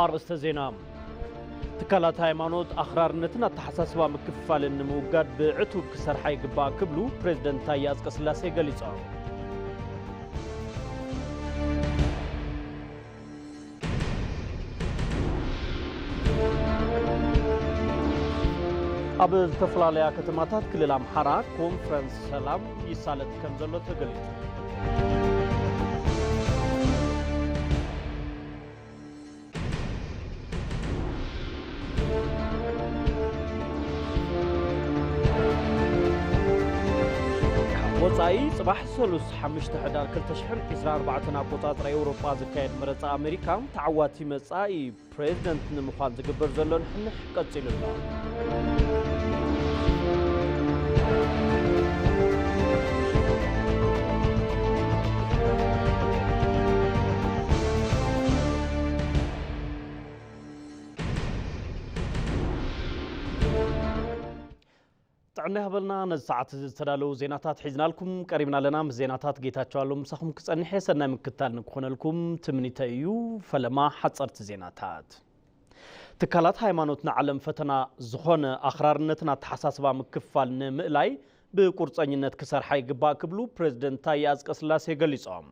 ኣርእስተ ዜና። ትካላት ሃይማኖት ኣኽራርነትን ኣተሓሳስባ ምክፍፋልን ንምውጋድ ብዕቱብ ክሰርሓ ይግባእ ክብሉ ፕሬዝደንት ታዬ ኣጽቀስላሴ ገሊጾም። ኣብ ዝተፈላለያ ከተማታት ክልል ኣምሓራ ኮንፈረንስ ሰላም ይሳለጥ ከም ዘሎ ተገሊጹ። ካብ ወጻኢ፣ ጽባሕ ሰሉስ ሓሙሽተ ሕዳር ክልተ ሽሕን ዕስራን ኣርባዕተን ኣቆጻጽራ ኤውሮጳ ዝካየድ መረጻ ኣሜሪካ፣ ተዓዋቲ መጻኢ ፕሬዝደንት ንምዃን ዝግበር ዘሎ ንሕንሕ ቀጺሉ ኣሎ። ጥዕና ይሃበልና። ነዚ ሰዓት እዚ ዝተዳለዉ ዜናታት ሒዝናልኩም ቀሪብና ኣለና። ምስ ዜናታት ጌታቸው ኣለሙ ምሳኹም ክጸንሕ እየ። ሰናይ ምክትታል ንክኾነልኩም ትምኒተይ እዩ። ፈለማ ሓጸርቲ ዜናታት። ትካላት ሃይማኖት ንዓለም ፈተና ዝኾነ ኣኽራርነትን ኣተሓሳስባ ምክፍፋል ንምእላይ ብቁርጸኝነት ክሰርሓ ይግባእ ክብሉ ፕሬዝደንት ታዬ ኣጽቀስላሴ ገሊጾም።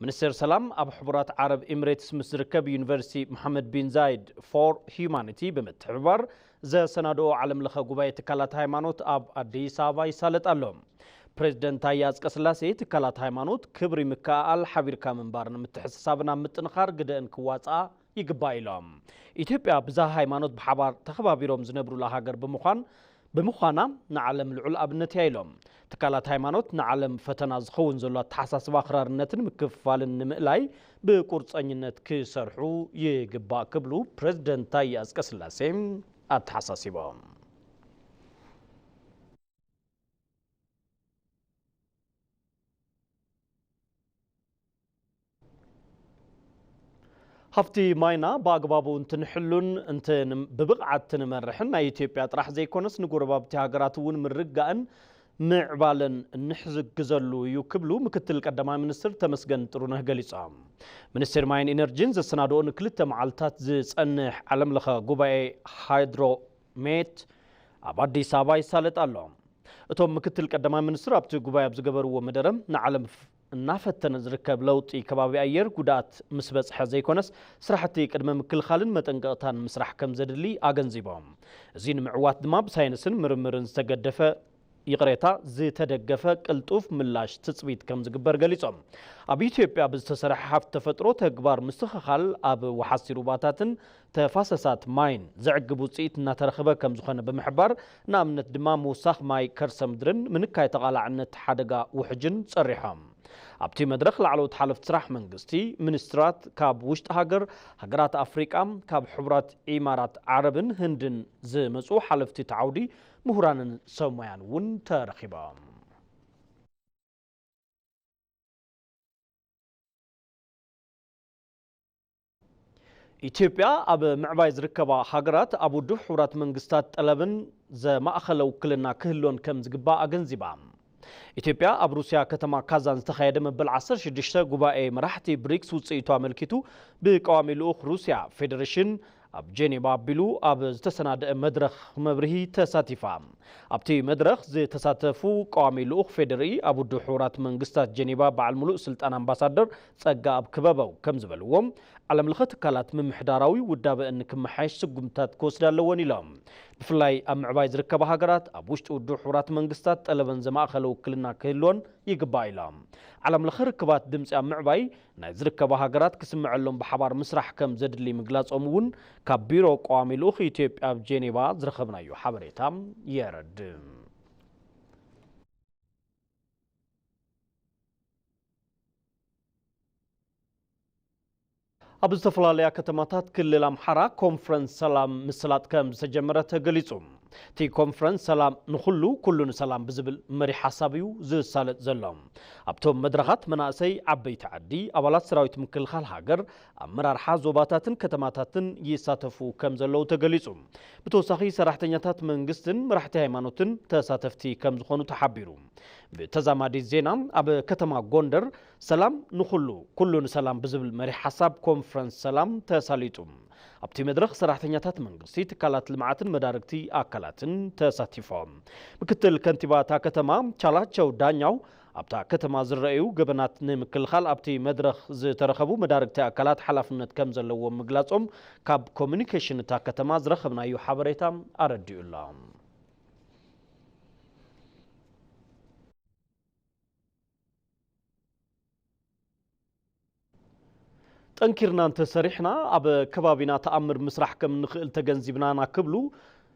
ሚኒስቴር ሰላም ኣብ ሕቡራት ዓረብ ኤሚሬትስ ምስ ዝርከብ ዩኒቨርሲቲ መሓመድ ቢን ዛይድ ፎር ሂዩማኒቲ ብምትሕብባር ዘሰናድኦ ዓለም ለኸ ጉባኤ ትካላት ሃይማኖት ኣብ ኣዲስ ኣበባ ይሳለጥ ኣሎ። ፕሬዝደንት ታዬ ኣጽቀስላሴ ትካላት ሃይማኖት ክብሪ ምክእኣል፣ ሓቢርካ ምንባርን ምትሕስሳብን ኣብ ምጥንኻር ግደአን ክዋፅኣ ይግባእ ኢሎም። ኢትዮጵያ ብዝሃ ሃይማኖት ብሓባር ተኸባቢሮም ዝነብሩላ ሃገር ብምዃን ብምዃና ንዓለም ልዑል ኣብነት እያ ኢሎም። ትካላት ሃይማኖት ንዓለም ፈተና ዝኸውን ዘሎ ኣተሓሳስባ ኣኽራርነትን ምክፍፋልን ንምእላይ ብቁርፀኝነት ክሰርሑ ይግባእ ክብሉ ፕሬዝደንት ታዬ ኣጽቀስላሴ ኣተሓሳሲቦም። ሃፍቲ ማይና ብኣግባቡ እንትንሕሉን እንትን-፣ ብብቕዓት እንትንመርሕን ናይ ኢትዮጵያ ጥራሕ ዘይኮነስ ንጎረባብቲ ሃገራት እውን ምርግጋእን ምዕባለን እንሕግዘሉ እዩ ክብሉ ምክትል ቀዳማይ ሚኒስትር ተመስገን ጥሩነህ ገሊጾም። ሚኒስቴር ማይን ኢነርጂን ዘሰናድኦ ንክልተ መዓልታት ዝጸንሕ ዓለም ለኸ ጉባኤ ሃይድሮ ሜት ኣብ ኣዲስ ኣበባ ይሳለጥ ኣሎ። እቶም ምክትል ቀዳማይ ሚኒስትር ኣብቲ ጉባኤ ኣብ ዝገበርዎ መደረ ንዓለም ፍ-፣ እናፈተነ ዝርከብ ለውጢ ከባቢ ኣየር ጉድኣት ምስ በጽሐ ዘይኮነስ ስራሕቲ ቅድመ ምክልኻልን መጠንቀቕታን ምስራሕ ከም ዘድሊ ኣገንዚቦም። እዚ ንምዕዋት ድማ ብሳይንስን ምርምርን ዝተገደፈ ይቕሬታ፣ ዝተደገፈ ቅልጡፍ ምላሽ ትጽቢት ከም ዝግበር ገሊጾም። ኣብ ኢትዮጵያ ብዝተሰርሐ ሃፍቲ ተፈጥሮ ተግባር ምስትኽኻል ኣብ ወሓዝቲ ሩባታትን ተፋሰሳት ማይን ዘዕግብ ውጽኢት እናተረኽበ ከም ዝኾነ ብምሕባር፣ ንኣብነት ድማ ምውሳኽ ማይ ከርሰ ምድርን ምንካይ ተቓላዕነት ሓደጋ ውሕጅን ጸሪሖም። ኣብቲ መድረኽ ላዕለዎት ሓለፍቲ ስራሕ መንግስቲ፣ ሚኒስትራት፣ ካብ ውሽጢ ሃገር፣ ሃገራት ኣፍሪቃ፣ ካብ ሕቡራት ኢማራት ዓረብን ህንድን ዝመጹ ሓለፍቲ እቲ ዓውዲ፣ ምሁራንን ሰብ ሞያን እውን ተረኺቦም። ኢትዮጵያ ኣብ ምዕባይ ዝርከባ ሃገራት ኣብ ውድብ ሕቡራት መንግስታት ጠለብን ዘማእኸለ ውክልና ክህልወን ከም ዝግባእ ኣገንዚባ። ኢትዮጵያ ኣብ ሩስያ ከተማ ካዛን ዝተኻየደ መበል ዓሰርተ ሽዱሽተ ጉባኤ መራሕቲ ብሪክስ ውፅኢቱ ኣመልኪቱ ብቀዋሚ ልኡኽ ሩስያ ፌዴሬሽን ኣብ ጄኔቫ ኣቢሉ ኣብ ዝተሰናደአ መድረኽ መብርሂ ተሳቲፋ። ኣብቲ መድረኽ ዝተሳተፉ ቀዋሚ ልኡኽ ፌዴሪኢ ኣብ ውድብ ሕቡራት መንግስታት ጄኔቫ በዓል ሙሉእ ስልጣን ኣምባሳደር ጸጋኣብ ክበበው ከም ዝበልዎ፣ ዓለም ለኸ ትካላት ምምሕዳራዊ ውዳበ እንክመሓየሽ ስጉምትታት ክወስዳ ኣለወን ኢሎም። ብፍላይ ኣብ ምዕባይ ዝርከባ ሃገራት ኣብ ውሽጢ ውድብ ሕቡራት መንግስታት ጠለበን ዘማእኸለ ውክልና ክህልወን ይግባእ ኢሎም። ዓለም ለኸ ርክባት ድምፂ ኣብ ምዕባይ ናይ ዝርከባ ሃገራት ክስምዐሎም ብሓባር ምስራሕ ከም ዘድሊ ምግላጾም እውን ካብ ቢሮ ቀዋሚ ልኡኽ ኢትዮጵያ ኣብ ጄኔቫ ዝረኸብናዮ ሓበሬታ የረድእ። ኣብ ዝተፈላለያ ከተማታት ክልል ኣምሓራ ኮንፈረንስ ሰላም ምስላጥ ከም ዝተጀመረ ተገሊጹ። እቲ ኮንፈረንስ ሰላም ንኹሉ፣ ኩሉ ንሰላም ብዝብል መሪሕ ሓሳብ እዩ ዝሳለጥ ዘሎ። ኣብቶም መድረኻት መናእሰይ፣ ዓበይቲ ዓዲ፣ ኣባላት ሰራዊት ምክልኻል ሃገር፣ ኣመራርሓ ዞባታትን ከተማታትን ይሳተፉ ከም ዘለዉ ተገሊጹ። ብተወሳኺ ሰራሕተኛታት መንግስትን መራሕቲ ሃይማኖትን ተሳተፍቲ ከም ዝኾኑ ተሓቢሩ። ብተዛማዲ ዜና ኣብ ከተማ ጎንደር ሰላም ንኹሉ፣ ኩሉ ንሰላም ብዝብል መሪሕ ሓሳብ ኮንፈረንስ ሰላም ተሳሊጡ። ኣብቲ መድረኽ ሰራሕተኛታት መንግስቲ፣ ትካላት ልምዓትን መዳርግቲ ኣካላትን ተሳቲፎም። ምክትል ከንቲባ እታ ከተማ ቻላቸው ዳኛው፣ ኣብታ ከተማ ዝረኣዩ ገበናት ንምክልኻል ኣብቲ መድረኽ ዝተረኸቡ መዳርግቲ ኣካላት ሓላፍነት ከም ዘለዎም ምግላጾም ካብ ኮሚኒኬሽን እታ ከተማ ዝረኸብናዮ ሓበሬታ ኣረዲኡ ኣሎ። ጠንኪርና እንተሰሪሕና ኣብ ከባቢና ተኣምር ምስራሕ ከም እንኽእል ተገንዚብና ኢና ክብሉ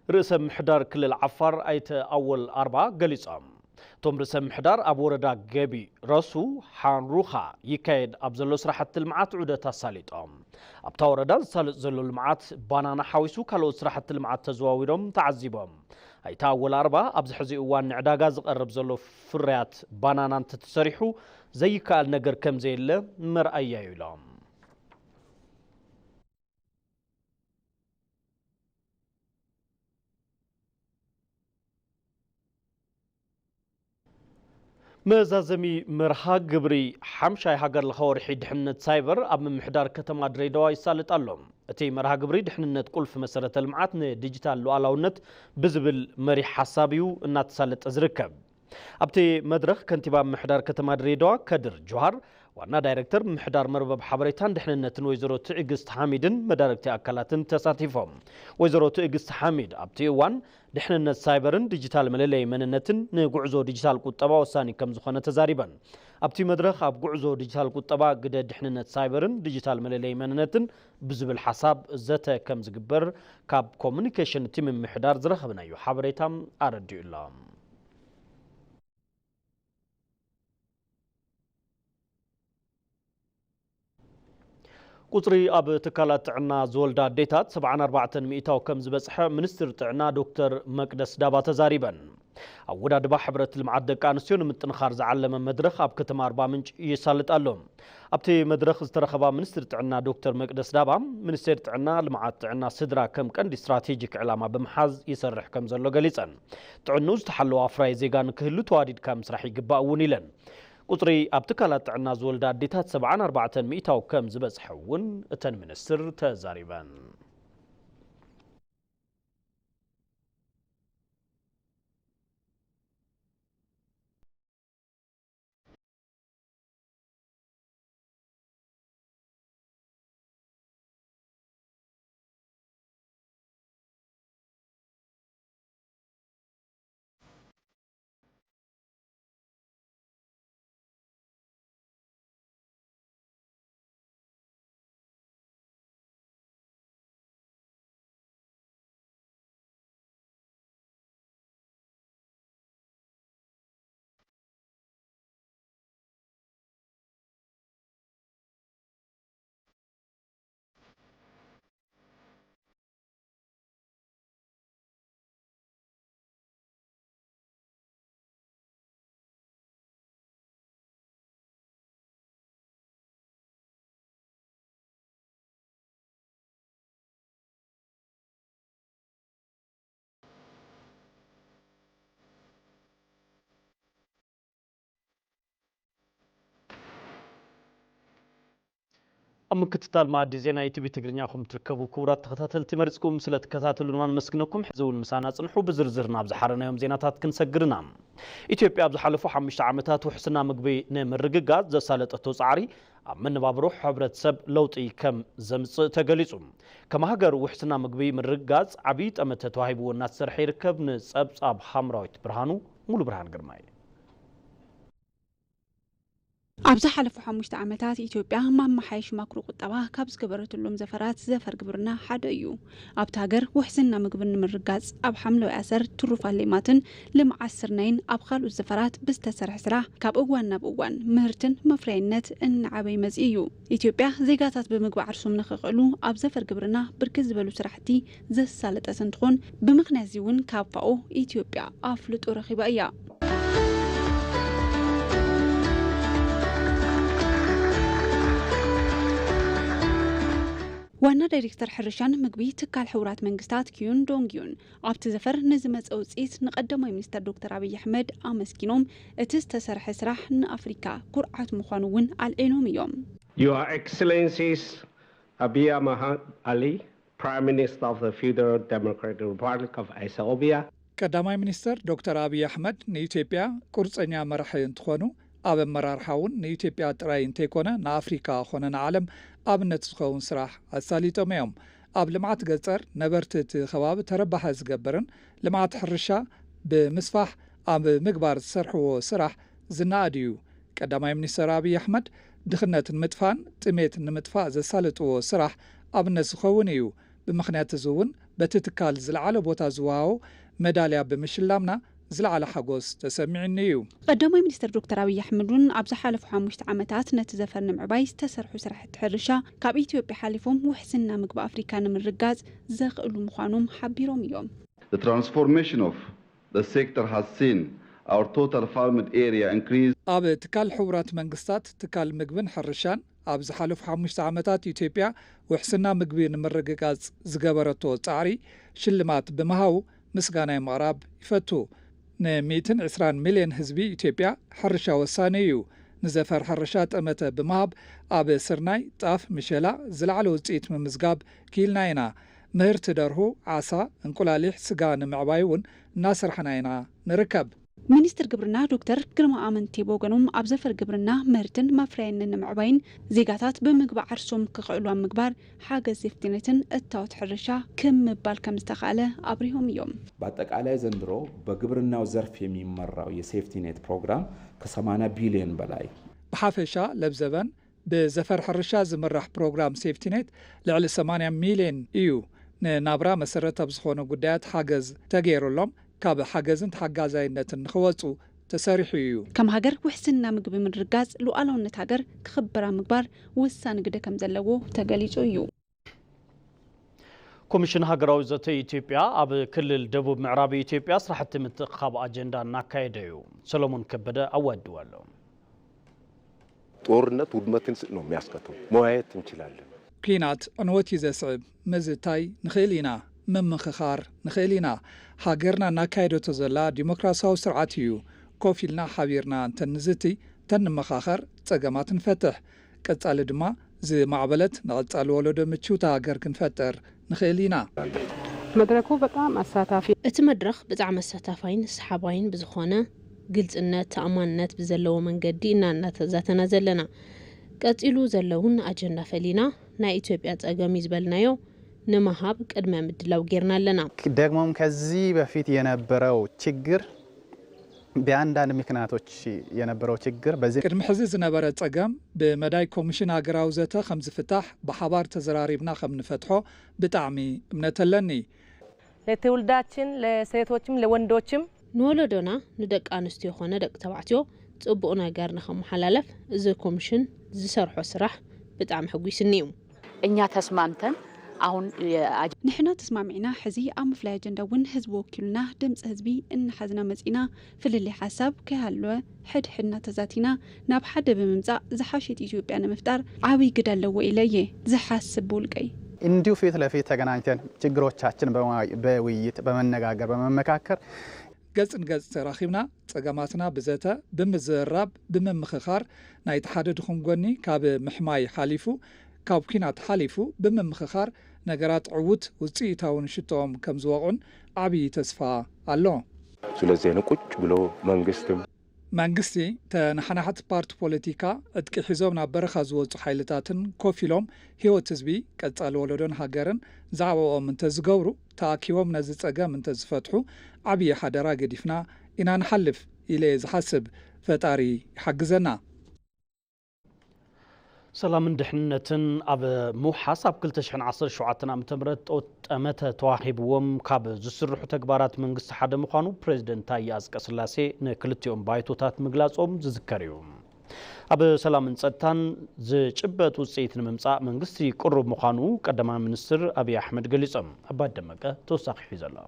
ርእሰ ምሕዳር ክልል ዓፋር ኣይተ ኣወል ኣርባ ገሊጾም። እቶም ርእሰ ምሕዳር ኣብ ወረዳ ገቢ ረሱ ሓንሩኻ ይካየድ ኣብ ዘሎ ስራሕቲ ልምዓት ዑደት ኣሳሊጦም። ኣብታ ወረዳ ዝሳለጥ ዘሎ ልምዓት ባናና ሓዊሱ ካልኦት ስራሕቲ ልምዓት ተዘዋዊሮም ተዓዚቦም። ኣይተ ኣወል ኣርባ ኣብዚ ሕዚ እዋን ንዕዳጋ ዝቐርብ ዘሎ ፍርያት ባናና እንተተሰሪሑ ዘይከኣል ነገር ከም ዘየለ መርኣያ እዩ ኢሎም። መዛዘሚ መርሃ ግብሪ ሓምሻይ ሃገር ለኸ ወርሒ ድሕነት ሳይበር ኣብ ምምሕዳር ከተማ ድሬዳዋ ይሳለጥ ኣሎ። እቲ መርሃ ግብሪ ድሕንነት ቁልፊ መሰረተ ልምዓት ንዲጂታል ሉዓላውነት ብዝብል መሪሕ ሓሳብ እዩ እናተሳለጠ ዝርከብ። ኣብቲ መድረኽ ከንቲባ ምምሕዳር ከተማ ድሬዳዋ ከድር ጆሃር፣ ዋና ዳይሬክተር ምምሕዳር መርበብ ሓበሬታን ድሕንነትን ወይዘሮ ትዕግስት ሓሚድን መዳርግቲ ኣካላትን ተሳቲፎም። ወይዘሮ ትዕግስት ሓሚድ ኣብቲ እዋን ድሕንነት ሳይበርን ዲጂታል መለለዪ መንነትን ንጉዕዞ ዲጂታል ቁጠባ ወሳኒ ከም ዝኾነ ተዛሪበን። ኣብቲ መድረኽ ኣብ ጉዕዞ ዲጂታል ቁጠባ ግደ ድሕንነት ሳይበርን ዲጂታል መለለዪ መንነትን ብዝብል ሓሳብ ዘተ ከም ዝግበር ካብ ኮሙኒኬሽን እቲ ምምሕዳር ዝረኸብናዮ ሓበሬታ ኣረዲኡ ኣሎ። ቁጽሪ ኣብ ትካላት ጥዕና ዝወልዳ ኣዴታት ሰብዓን ኣርባዕተን ሚእታዊ ከም ዝበጽሐ ሚኒስትር ጥዕና ዶክተር መቅደስ ዳባ ተዛሪበን። ኣወዳድባ ሕብረት ልምዓት ደቂ ኣንስትዮ ንምጥንኻር ዝዓለመ መድረኽ ኣብ ከተማ ኣርባ ምንጭ ይሳለጥ ኣሎ። ኣብቲ መድረኽ ዝተረኸባ ሚኒስትር ጥዕና ዶክተር መቅደስ ዳባ፣ ሚኒስቴር ጥዕና ልምዓት ጥዕና ስድራ ከም ቀንዲ ስትራቴጂክ ዕላማ ብምሓዝ ይሰርሕ ከም ዘሎ ገሊጸን። ጥዕንኡ ዝተሓለወ ኣፍራይ ዜጋ ንክህሉ ተዋዲድካ ምስራሕ ይግባእ እውን ኢለን። ቁጽሪ ኣብ ትካላት ጥዕና ዝወልዳ ኣዴታት ሰብዓን ኣርባዕተን ሚእታዊ ከም ዝበጽሐ እውን እተን ሚኒስትር ተዛሪበን። ኣብ ምክትታል መኣዲ ዜና ኢቲቪ ትግርኛ ኹም ትርከቡ ክቡራት ተኸታተልቲ፣ መሪጽኩም ስለ ትከታተሉና ንመስግነኩም። ሕዚ እውን ምሳና ጽንሑ። ብዝርዝር ናብ ዝሓረናዮም ዜናታት ክንሰግርና። ኢትዮጵያ ኣብ ዝሓለፉ ሓሙሽተ ዓመታት ውሕስና ምግቢ ንምርግጋጽ ዘሳለጠቶ ጻዕሪ ኣብ መነባብሮ ሕብረተሰብ ለውጢ ከም ዘምጽእ ተገሊጹ። ከም ሃገር ውሕስና ምግቢ ምርግጋጽ ዓብዪ ጠመተ ተዋሂብዎ እናተሰርሐ ይርከብ። ንጸብጻብ ሓምራዊት ብርሃኑ፣ ሙሉ ብርሃን ግርማይ። ኣብ ዝሓለፉ ሓሙሽተ ዓመታት ኢትዮጵያ ማመሓየሺ ማክሮ ቁጠባ ካብ ዝገበረትሎም ዘፈራት ዘፈር ግብርና ሓደ እዩ። ኣብታ ሃገር ውሕስና ምግብን ንምርጋጽ ኣብ ሓምለዋይ ኣሰር፣ ትሩፋት ሌማትን ልምዓት ስርናይን ኣብ ካልኦት ዘፈራት ብዝተሰርሐ ስራሕ ካብ እዋን ናብ እዋን ምህርትን መፍረያይነት እናዓበየ መጺኡ እዩ። ኢትዮጵያ ዜጋታት ብምግቢ ዓርሶም ንኽኽእሉ ኣብ ዘፈር ግብርና ብርክት ዝበሉ ስራሕቲ ዘሳለጠት እንትኾን፣ ብምኽንያት እዚ እውን ካብ ፋኦ ኢትዮጵያ ኣፍልጦ ረኺባ እያ። ዋና ዳይሬክተር ሕርሻን ምግቢ ትካል ሕቡራት መንግስታት ኪዩን ዶንግዩን ኣብቲ ዘፈር ንዝመፀ ውፅኢት ንቀዳማይ ሚኒስተር ዶክተር ኣብይ ኣሕመድ ኣመስጊኖም፣ እቲ ዝተሰርሐ ስራሕ ንኣፍሪካ ኩርዓት ምዃኑ እውን ኣልዒሎም እዮም። Your Excellencies, Abiy Ahmed Ali, Prime Minister of the Federal Democratic Republic of Ethiopia. ቀዳማይ ሚኒስተር ዶክተር ኣብይ ኣሕመድ ንኢትዮጵያ ቁርፀኛ መራሒ እንትኾኑ፣ ኣብ ኣመራርሓ እውን ንኢትዮጵያ ጥራይ እንተይኮነ ንኣፍሪካ ኮነ ንዓለም ኣብነት ዝኸውን ስራሕ ኣሳሊጦም እዮም። ኣብ ልምዓት ገፀር ነበርቲ እቲ ከባቢ ተረባሒ ዝገብርን ልምዓት ሕርሻ ብምስፋሕ ኣብ ምግባር ዝሰርሕዎ ስራሕ ዝነኣድ እዩ። ቀዳማይ ሚኒስተር ኣብይ ኣሕመድ ድኽነት ንምጥፋእን ጥሜት ንምጥፋእ ዘሳለጥዎ ስራሕ ኣብነት ዝኸውን እዩ። ብምኽንያት እዚ እውን በቲ ትካል ዝለዓለ ቦታ ዝወሃቦ መዳልያ ብምሽላምና ዝለዓለ ሓጎስ ተሰሚዑኒ እዩ። ቀዳማይ ሚኒስተር ዶክተር ኣብይ ኣሕመድ እውን ኣብ ዝሓለፉ ሓሙሽተ ዓመታት ነቲ ዘፈር ንምዕባይ ዝተሰርሑ ስራሕቲ ሕርሻ ካብ ኢትዮጵያ ሓሊፎም ውሕስና ምግቢ ኣፍሪካ ንምርጋፅ ዘኽእሉ ምዃኖም ሓቢሮም እዮም። The transformation of the sector has seen our total farmed area increase. ኣብ ትካል ሕቡራት መንግስታት ትካል ምግብን ሕርሻን ኣብ ዝሓለፉ ሓሙሽተ ዓመታት ኢትዮጵያ ውሕስና ምግቢ ንምርግጋፅ ዝገበረቶ ፃዕሪ ሽልማት ብምሃቡ ምስጋናይ ምቕራብ ይፈቱ። ን ሚእትን ዕስራን ሚልዮን ህዝቢ ኢትዮጵያ ሕርሻ ወሳኒ እዩ። ንዘፈር ሕርሻ ጠመተ ብምሃብ ኣብ ስርናይ፣ ጣፍ፣ ምሸላ ዝለዓለ ውፅኢት ምምዝጋብ ክኢልና ኢና። ምህርቲ ደርሁ፣ ዓሳ፣ እንቁላሊሕ፣ ስጋ ንምዕባይ እውን እናሰርሕና ኢና ንርከብ። ሚኒስትር ግብርና ዶክተር ግርማ ኣመንቴ ብወገኖም ኣብ ዘፈር ግብርና ምህርትን መፍረያይነትን ንምዕባይን ዜጋታት ብምግቢ ዓርሶም ክኽእሉ ኣብ ምግባር ሓገዝ ሴፍቲኔትን እታወት ሕርሻ ክምባል ከምዝተኻእለ ኣብሪሆም እዮም። በአጠቃላይ ዘንድሮ በግብርናው ዘርፍ የሚመራው የሴፍቲኔት ፕሮግራም ከሰማንያ ቢሊዮን በላይ ብሓፈሻ ለብዘበን ብዘፈር ሕርሻ ዝምራሕ ፕሮግራም ሴፍቲኔት ልዕሊ ሰማንያ ሚሊዮን እዩ። ንናብራ መሰረት ኣብ ዝኾኑ ጉዳያት ሓገዝ ተገይሩሎም ካብ ሓገዝን ተሓጋዛይነትን ንኽወፁ ተሰሪሑ እዩ። ከም ሃገር ውሕስና ምግቢ ምርጋፅ ሉኣላውነት ሃገር ክኽበር ኣብ ምግባር ወሳኒ ግደ ከምዘለዎ ተገሊፁ እዩ። ኮሚሽን ሃገራዊ ዘተ ኢትዮጵያ ኣብ ክልል ደቡብ ምዕራብ ኢትዮጵያ ስራሕቲ ምትእኽኻብ ኣጀንዳ እናካየደ እዩ። ሰሎሞን ከበደ ኣዋዲድዎ ኣሎ። ጦርነት ውድመትን ነው የሚያስከትለው። መወያየት እንችላለን። ኲናት ዕንወት እዩ ዘስዕብ። ምዝታይ ንኽእል ኢና፣ ምምኽኻር ንኽእል ኢና። ሃገርና እናካየደቶ ዘላ ዲሞክራሲያዊ ስርዓት እዩ። ኮፍ ኢልና ሓቢርና እንተንዝቲ፣ እንተንመኻኸር ጸገማት ንፈትሕ። ቀጻሊ ድማ ዝማዕበለት ንቐጻሊ ወለዶ ምችውቲ ሃገር ክንፈጥር ንኽእል ኢና። መድረኩ በጣም አሳታፊ። እቲ መድረኽ ብጣዕሚ ኣሳታፋይን ሰሓባይን ብዝኾነ ግልፅነት፣ ተኣማንነት ብዘለዎ መንገዲ ኢና እናተዛተና ዘለና። ቀፂሉ ዘለውን ኣጀንዳ ፈሊና ናይ ኢትዮጵያ ፀገም እዩ ዝበልናዮ ንምሃብ ቅድመ ምድላው ጌርና ኣለና። ደግሞም ከዚህ በፊት የነበረው ችግር በአንዳንድ ምክንያቶች የነበረው ችግር በዚህ ቅድሚ ሕዚ ዝነበረ ፀገም ብመዳይ ኮሚሽን ሃገራዊ ዘተ ከምዝፍታሕ ብሓባር ተዘራሪብና ከምንፈትሖ ብጣዕሚ እምነት ኣለኒ። ለትውልዳችን ለሴቶችም ለወንዶችም ንወለዶና ንደቂ ኣንስትዮ ኾነ ደቂ ተባዕትዮ ፅቡቕ ነገር ንኸመሓላለፍ እዚ ኮሚሽን ዝሰርሖ ስራሕ ብጣዕሚ ሕጒስኒ እዩ። እኛ ተስማምተን ኣሁን ንሕና ተስማሚዕና ሕዚ ኣብ ምፍላይ ኣጀንዳ እውን ህዝቢ ወኪሉና ድምፂ ህዝቢ እናሓዝና መፂና ፍልልይ ሓሳብ ከይሃለወ ሕድሕድና ተዛቲና ናብ ሓደ ብምምፃእ ዝሓሸት ኢትዮጵያ ንምፍጣር ዓብይ ግደ ኣለዎ ኢለ እየ ዝሓስብ ብውልቀይ። እንዲሁ ፊት ለፊት ተገናኝተን ችግሮቻችን በውይይት በመነጋገር በመመካከር ገጽ ንገጽ ተራኺብና ጸገማትና ብዘተ ብምዝርራብ ብምምኽኻር ናይቲ ሓደ ድኹም ጎኒ ካብ ምሕማይ ሓሊፉ ካብ ኲናት ሓሊፉ ብምምኽኻር ነገራት ዕዉት ውጽኢታውን ሽቶኦም ከምዝወቕዑን ዓብዪ ተስፋ ኣሎ። ስለዚህ ቁጭ ብሎ መንግስትም መንግስቲ ተነሓናሕቲ ፓርቲ ፖለቲካ ዕጥቂ ሒዞም ናብ በረኻ ዝወፁ ሓይልታትን ኮፍ ኢሎም ህይወት ህዝቢ ቀፃሊ ወለዶን ሃገርን ዛዕባኦም እንተዝገብሩ ተኣኪቦም ነዚ ፀገም እንተዝፈትሑ ዓብዪ ሓደራ ገዲፍና ኢና ንሓልፍ ኢለ እየ ዝሓስብ። ፈጣሪ ይሓግዘና። ሰላምን ድሕንነትን ኣብ ምውሓስ ኣብ ክልተ ሽሕን ዓሰርተ ሸውዓተን ዓመተ ምህረት ጠመተ ተዋሂብዎም ካብ ዝስርሑ ተግባራት መንግስቲ ሓደ ምዃኑ ፕሬዚደንት ታየ ኣፅቀስላሴ ንክልቲኦም ባይቶታት ምግላፆም ዝዝከር እዩ። ኣብ ሰላምን ፀጥታን ዝጭበጥ ውፅኢት ንምምፃእ መንግስቲ ቅሩብ ምዃኑ ቀዳማይ ሚኒስትር ኣብይ ኣሕመድ ገሊፆም። ኣባይ ደመቀ ተወሳኺ ሒዙ ኣሎ።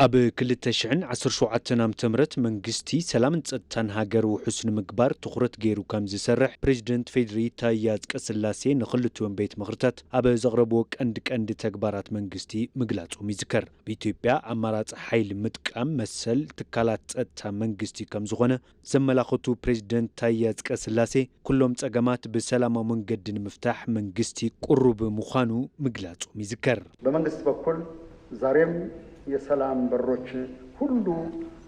ኣብ ክልተ ሽሕን ዓሰርተ ሸውዓተን ዓመተ ምህረት መንግስቲ ሰላምን ጸጥታን ሃገር ውሑስ ንምግባር ትኹረት ገይሩ ከም ዝሰርሕ ፕሬዚደንት ፌዴሪ ታዬ ኣጽቀስላሴ ንኽልቲኦም ቤት ምኽርታት ኣብ ዘቕረብዎ ቀንዲ ቀንዲ ተግባራት መንግስቲ ምግላጾም ይዝከር። ብኢትዮጵያ ኣማራጺ ሓይሊ ምጥቃም መሰል ትካላት ጸጥታ መንግስቲ ከም ዝኾነ ዘመላኸቱ ፕሬዚደንት ታዬ ኣጽቀስላሴ፣ ኩሎም ጸገማት ብሰላማዊ መንገዲ ንምፍታሕ መንግስቲ ቅሩብ ምዃኑ ምግላጾም ይዝከር። በመንግስት በኩል ዛሬም የሰላም በሮች ሁሉ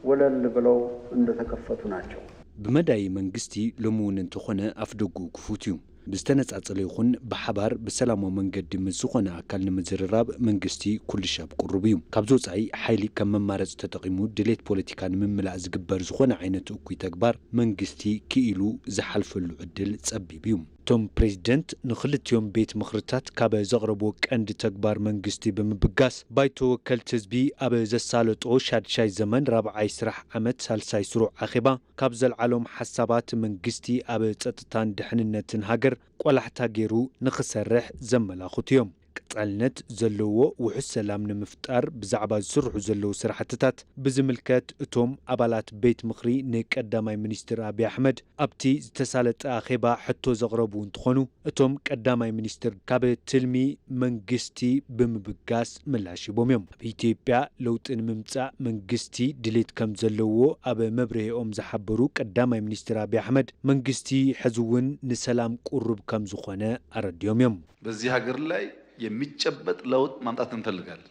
ወለል ብለው እንደተከፈቱ ናቸው። ብመዳይ መንግስቲ ሎሚ እውን እንተኾነ ኣፍደጉ ክፉት እዩ። ብዝተነጻጸለ ይኹን ብሓባር ብሰላማዊ መንገዲ ምስ ዝኾነ ኣካል ንምዝርራብ መንግስቲ ኩሉ ሻብ ቅሩብ እዩ። ካብዚ ወጻኢ ሓይሊ ከም መማረጺ ተጠቒሙ ድሌት ፖለቲካ ንምምላእ ዝግበር ዝኾነ ዓይነት እኩይ ተግባር መንግስቲ ክኢሉ ዝሓልፈሉ ዕድል ጸቢብ እዩ። እቶም ፕሬዚደንት ንኽልቲኦም ቤት ምኽርታት ካብ ዘቕረብዎ ቀንዲ ተግባር መንግስቲ ብምብጋስ ባይቶ ወከልቲ ህዝቢ ኣብ ዘሳለጦ ሻድሻይ ዘመን ራብዓይ ስራሕ ዓመት ሳልሳይ ስሩዕ ኣኼባ ካብ ዘልዓሎም ሓሳባት መንግስቲ ኣብ ጸጥታን ድሕንነትን ሃገር ቆላሕታ ገይሩ ንኽሰርሕ ዘመላኽቱ እዮም። ቀጻልነት ዘለዎ ውሑስ ሰላም ንምፍጣር ብዛዕባ ዝስርሑ ዘለዉ ስራሕትታት ብዝምልከት እቶም ኣባላት ቤት ምኽሪ ንቀዳማይ ሚኒስትር ኣብይ ኣሕመድ ኣብቲ ዝተሳለጠ ኣኼባ ሕቶ ዘቕረቡ እንትኾኑ፣ እቶም ቀዳማይ ሚኒስትር ካብ ትልሚ መንግስቲ ብምብጋስ ምላሽ ሂቦም እዮም። ኣብ ኢትዮጵያ ለውጢ ንምምጻእ መንግስቲ ድሌት ከም ዘለዎ ኣብ መብርሂኦም ዝሓበሩ ቀዳማይ ሚኒስትር ኣብይ ኣሕመድ፣ መንግስቲ ሕዚ እውን ንሰላም ቅሩብ ከም ዝኾነ ኣረዲኦም እዮም። በዚህ ሀገር ላይ የሚጨበጥ ለውጥ ማምጣት እንፈልጋለን።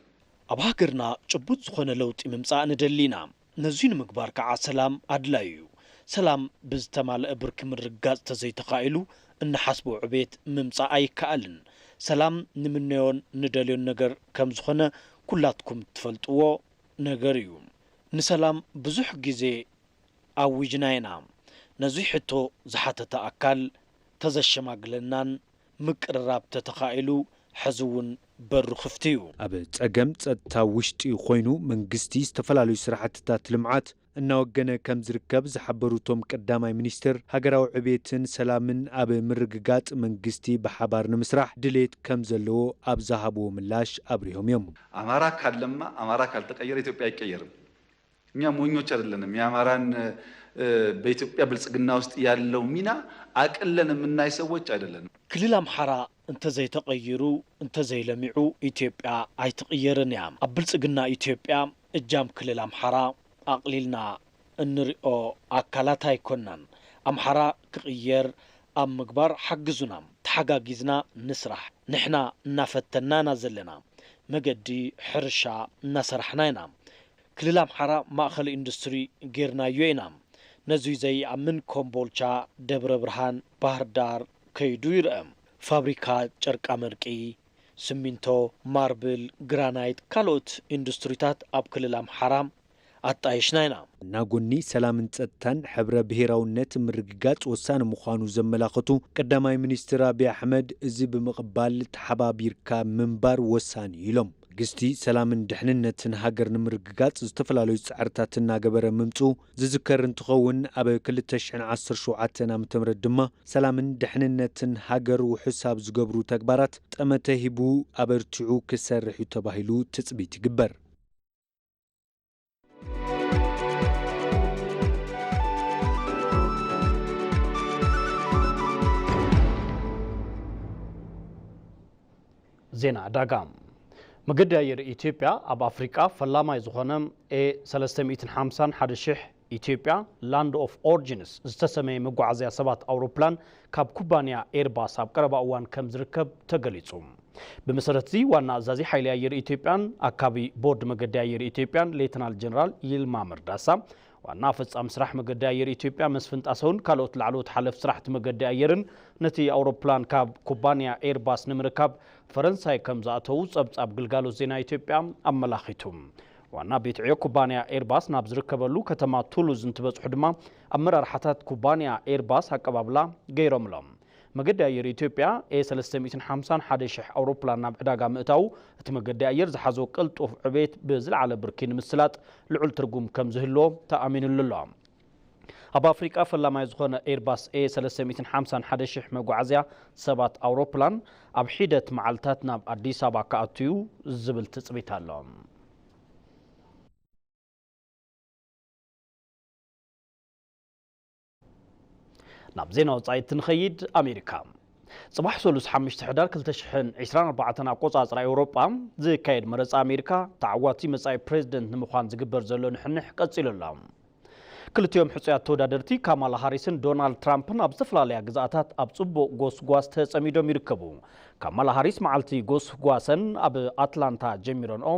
ኣብ ሃገርና ጭቡጥ ዝኾነ ለውጢ ምምጻእ ንደሊ ኢና። ነዚ ንምግባር ከዓ ሰላም ኣድላዩ እዩ። ሰላም ብዝተማልአ ብርኪ ምርግጋጽ ተዘይተኻኢሉ፣ እንሓስቦ ዕቤት ምምጻእ ኣይከኣልን። ሰላም ንምነዮን ንደልዮን ነገር ከም ዝኾነ ኩላትኩም ትፈልጥዎ ነገር እዩ። ንሰላም ብዙሕ ግዜ ኣዊጅና ኢና። ነዚ ሕቶ ዝሓተተ ኣካል ተዘሸማግለናን ምቅርራብ ተተኻኢሉ፣ ሕዚ እውን በሩ ክፍቲ እዩ። ኣብ ጸገም ጸጥታ ውሽጢ ኮይኑ መንግስቲ ዝተፈላለዩ ስራሕትታት ልምዓት እናወገነ ከም ዝርከብ ዝሓበሩ እቶም ቀዳማይ ሚኒስትር፣ ሃገራዊ ዕቤትን ሰላምን ኣብ ምርግጋጽ መንግስቲ ብሓባር ንምስራሕ ድሌት ከም ዘለዎ ኣብ ዝሃብዎ ምላሽ ኣብሪሆም እዮም። አማራ ካለማ፣ አማራ ካልተቀየረ ኢትዮጵያ አይቀየርም። እኛ ሞኞች አይደለንም። የአማራን፣ እ፣ በኢትዮጵያ ብልጽግና ውስጥ ያለው ሚና አቅለን የምናይ ሰዎች አይደለንም። ክልል ኣምሓራ እንተዘይተቐይሩ፣ እንተዘይለሚዑ ኢትዮጵያ ኣይትቕየርን እያ። ኣብ ብልጽግና ኢትዮጵያ እጃም ክልል ኣምሓራ ኣቕሊልና እንሪኦ ኣካላት ኣይኮናን። ኣምሓራ ክቕየር ኣብ ምግባር ሓግዙና። ተሓጋጊዝና ንስራሕ። ንሕና እናፈተና ኢና ዘለና። መገዲ ሕርሻ እናሰራሕና ኢና። ክልል ኣምሓራ ማእኸል ኢንዱስትሪ ጌርናዮ ኢና። ነዙይ ዘይኣምን ኮምቦልቻ፣ ደብረ ብርሃን፣ ባህር ዳር ከይዱ ይርአ። ፋብሪካ ጨርቃ መርቂ፣ ስሚንቶ፣ ማርብል፣ ግራናይት፣ ካልኦት ኢንዱስትሪታት ኣብ ክልል ኣምሓራ ኣጣይሽና ኢና። እናጎኒ ሰላምን ጸጥታን ሕብረ ብሔራውነት ምርግጋጽ ወሳኒ ምዃኑ ዘመላኸቱ ቀዳማይ ሚኒስትር ኣብይ ኣሕመድ፣ እዚ ብምቕባል ተሓባቢርካ ምንባር ወሳኒ እዩ ኢሎም። መንግስቲ ሰላምን ድሕንነትን ሃገር ንምርግጋጽ ዝተፈላለዩ ጻዕርታት እናገበረ ምምጽኡ ዝዝከር እንትኸውን፣ ኣብ ክልተ ሽሕን ዓሰርተ ሸውዓተን ዓመተ ምህረት ድማ ሰላምን ድሕንነትን ሃገር ውሑስ ኣብ ዝገብሩ ተግባራት ጠመተ ሂቡ ኣበርቲዑ ክሰርሕ እዩ ተባሂሉ ትጽቢት ይግበር። ዜና ዕዳጋ። መገዲ ኣየር ኢትዮጵያ ኣብ ኣፍሪቃ ፈላማይ ዝኾነ ኤ ሰለስተ ሚእትን ሓምሳን ሓደ ሺሕ ኢትዮጵያ ላንድ ኦፍ ኦሪጂንስ ዝተሰመየ መጓዓዝያ ሰባት ኣውሮፕላን ካብ ኩባንያ ኤርባስ ኣብ ቀረባ እዋን ከም ዝርከብ ተገሊጹ። ብመሰረት እዚ ዋና ኣዛዚ ሓይሊ ኣየር ኢትዮጵያን ኣካቢ ቦርድ መገዲ ኣየር ኢትዮጵያን ሌተናል ጀነራል ይልማ መርዳሳ፣ ዋና ፈጻሚ ስራሕ መገዲ ኣየር ኢትዮጵያ መስፍን ጣሰውን ካልኦት ላዕለዎት ሓለፍቲ ስራሕቲ መገዲ ኣየርን ነቲ ኣውሮፕላን ካብ ኩባንያ ኤርባስ ንምርካብ ፈረንሳይ ከም ዝኣተዉ ጸብጻብ ግልጋሎት ዜና ኢትዮጵያ ኣመላኺቱ። ዋና ቤት ዕዮ ኩባንያ ኤርባስ ናብ ዝርከበሉ ከተማ ቱሉዝ እንትበጽሑ ድማ ኣመራርሓታት ኩባንያ ኤርባስ ኣቀባብላ ገይሮምሎም። መገዲ ኣየር ኢትዮጵያ ኤ ሰለስተ ሚእትን ሓምሳን ሓደ ሺሕ ኣውሮፕላን ናብ ዕዳጋ ምእታዉ፣ እቲ መገዲ ኣየር ዝሓዞ ቅልጡፍ ዕቤት ብዝለዓለ ብርኪ ንምስላጥ ልዑል ትርጉም ከም ዝህልዎ ተኣሚኑሉ ኣሎ። ኣብ ኣፍሪቃ ፈላማይ ዝኾነ ኤርባስ ኤ ሰለስተ ሚእትን ሓምሳን ሓደ ሺሕ መጓዓዝያ ሰባት ኣውሮፕላን ኣብ ሒደት መዓልታት ናብ ኣዲስ ኣበባ ክኣቱ እዩ ዝብል ትጽቢት ኣሎ። ናብ ዜና ወጻኢ እንትንኸይድ፣ ኣሜሪካ ጽባሕ ሰሉስ ሓሙሽተ ሕዳር ክልተ ሽሕን ዕስራን ኣርባዕተን ኣቆጻጽራ ኤውሮጳ ዝካየድ መረጻ ኣሜሪካ ተዓዋቲ መጻኢ ፕሬዝደንት ንምዃን ዝግበር ዘሎ ንሕንሕ ቀጺሉ ኣሎ። ክልቲኦም ሕጹያት ተወዳደርቲ ካማላ ሃሪስን ዶናልድ ትራምፕን ኣብ ዝተፈላለያ ግዝኣታት ኣብ ጽቡቕ ጎስጓስ ተጸሚዶም ይርከቡ። ካማላ ሃሪስ መዓልቲ ጎስጓሰን ኣብ ኣትላንታ ጀሚረንኦ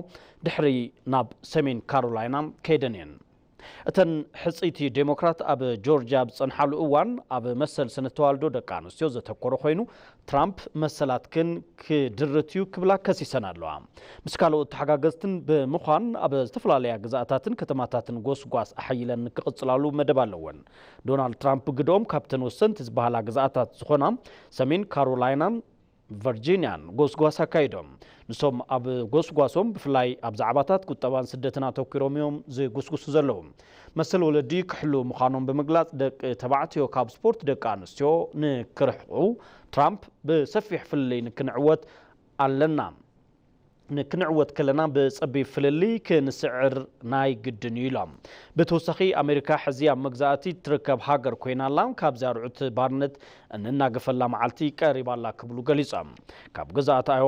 ድሕሪ ናብ ሰሜን ካሮላይና ከይደን እየን። እተን ሕጽይቲ ዴሞክራት ኣብ ጆርጅያ ኣብ ዝጸንሓሉ እዋን ኣብ መሰል ስነ ተዋልዶ ደቂ ኣንስትዮ ዘተኮረ ኮይኑ፣ ትራምፕ መሰላትክን ክድርት እዩ ክብላ ከሲሰን ኣለዋ። ምስ ካልኦት ተሓጋገዝትን ብምዃን ኣብ ዝተፈላለያ ግዝኣታትን ከተማታትን ጎስጓስ ኣሐይለን ክቕጽላሉ መደብ ኣለወን። ዶናልድ ትራምፕ ብግድኦም ካብተን ወሰንቲ ዝበሃላ ግዝኣታት ዝኾና ሰሜን ካሮላይናን ቨርጂንያን ጎስጓስ ኣካይዶም። ንሶም ኣብ ጎስጓሶም ብፍላይ ኣብ ዛዕባታት ቁጠባን ስደትን ኣተኲሮም እዮም ዝጉስጉሱ ዘለዉ። መሰል ወለዲ ክሕልዉ ምዃኖም ብምግላጽ፣ ደቂ ተባዕትዮ ካብ ስፖርት ደቂ ኣንስትዮ ንክርሕቑ ትራምፕ ብሰፊሕ ፍልልይ ንክንዕወት ኣለና። ንክንዕወት ከለና ብጸቢብ ፍልልይ ክንስዕር ናይ ግድን እዩ ኢሎም። ብተወሳኺ ኣሜሪካ ሕዚ ኣብ መግዛእቲ ትርከብ ሃገር ኮይና ኣላ፣ ካብዚኣ ርዑት ባርነት እንናገፈላ መዓልቲ ቀሪባ ኣላ ክብሉ ገሊጾም። ካብ ግዝኣት